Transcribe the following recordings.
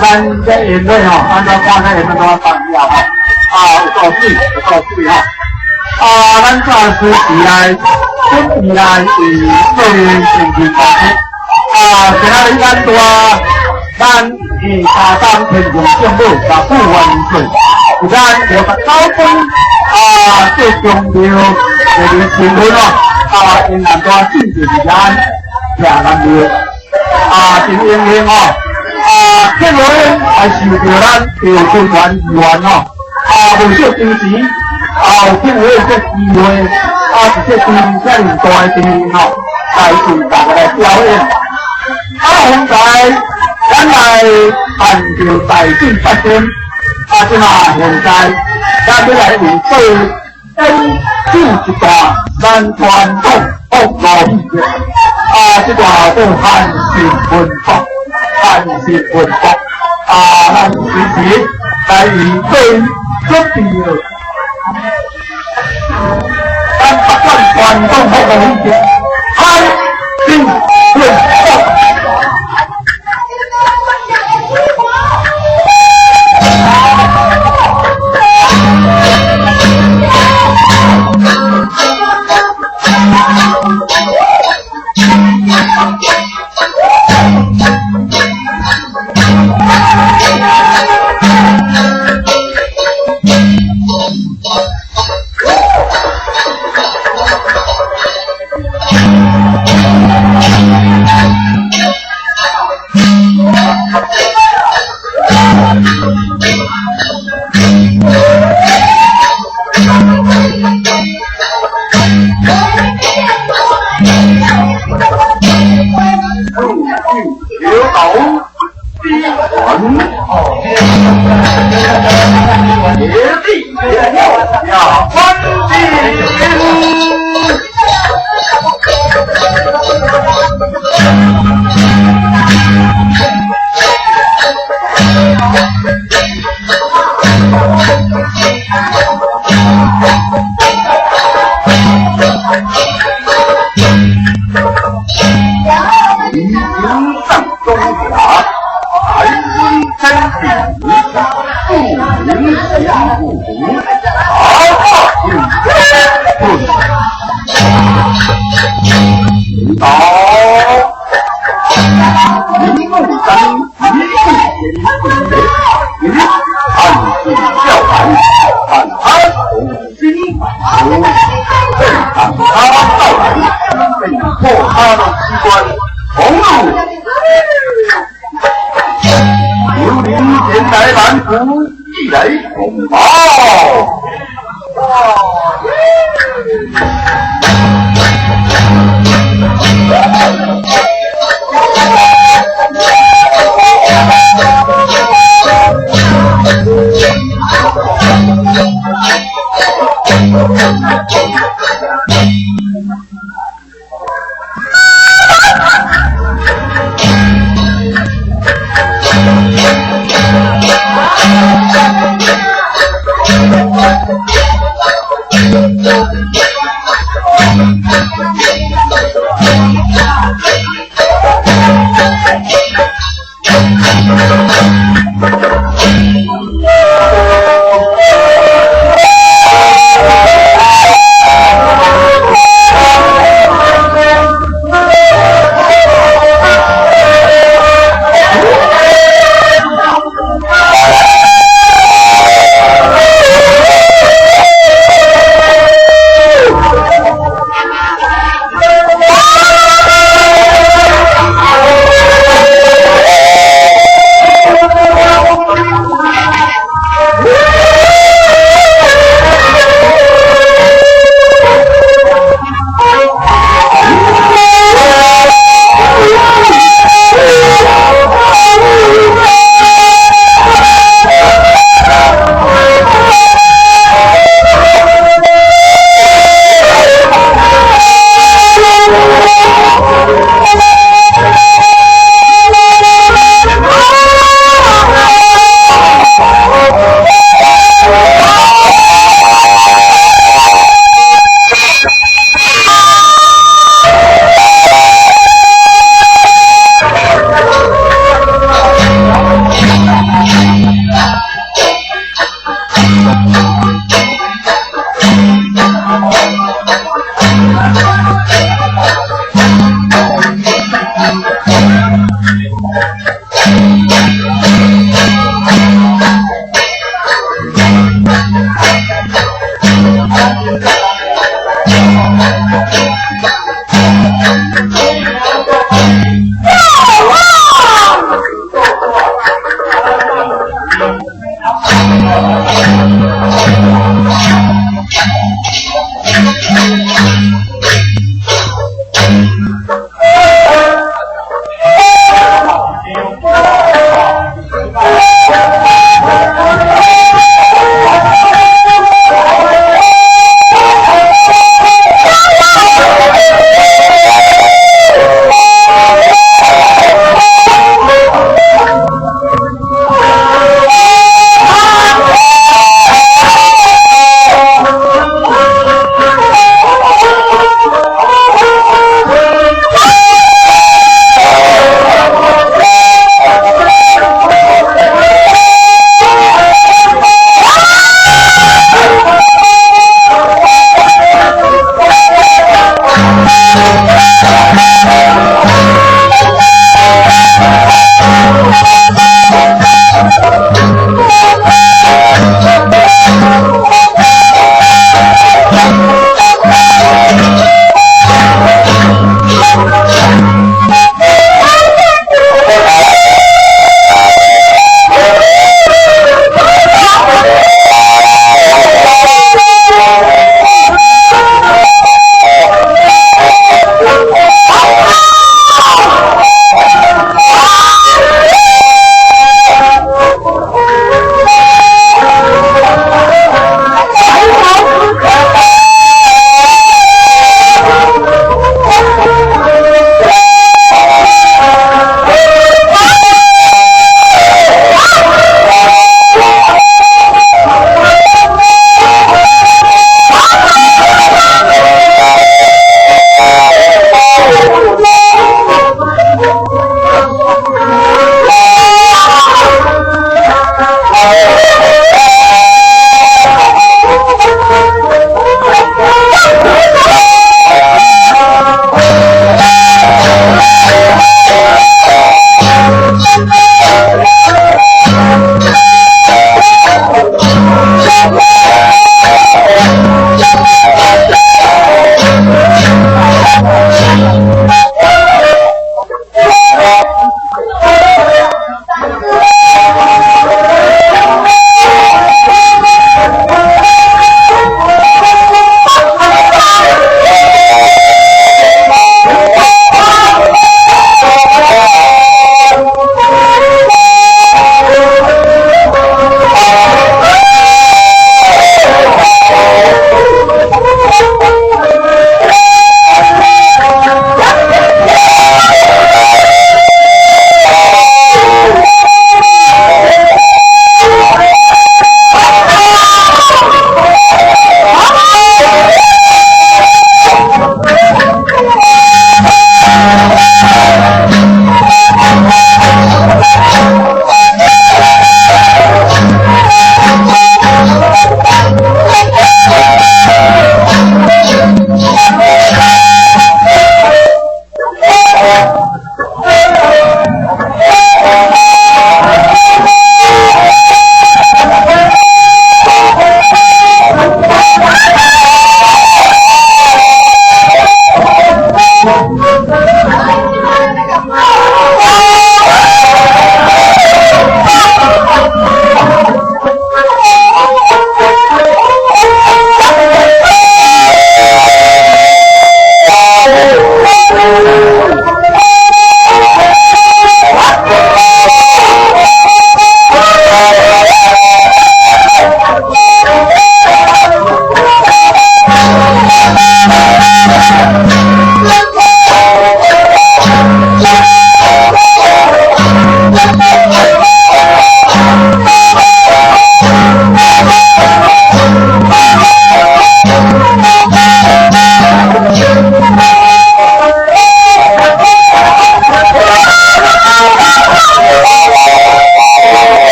咱這宴會吼，按怎看這宴會怎放了吼？啊，有夠水，有夠水吼！啊，咱暫時起來準備來為做前進公司。啊，今仔日咱帶咱以沙東天上聖母來富萬歲，是咱59分啊，最重要的身份哦。啊，因難帶進就是咱徛南廟。啊，真榮幸哦！啊，慶會還受到咱趙春元議員哦，啊，無少支持，啊，有慶會這機會，啊，是這規這麼大的陣吼，來為大家來表演。啊，現在咱來辦著大景發生，啊，這馬現在咱欲來為做演奏一段咱傳統福祿戲劇，啊，這段叫韓信文福，韓信文福，啊，咱隨時來為做準備了，咱不管傳統福祿戲劇，韓信文福。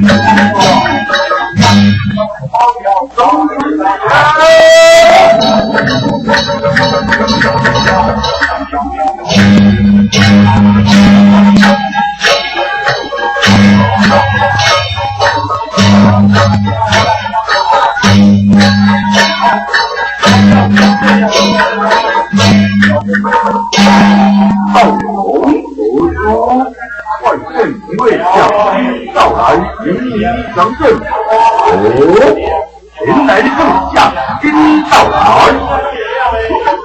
哦，前來的眾將緊到來。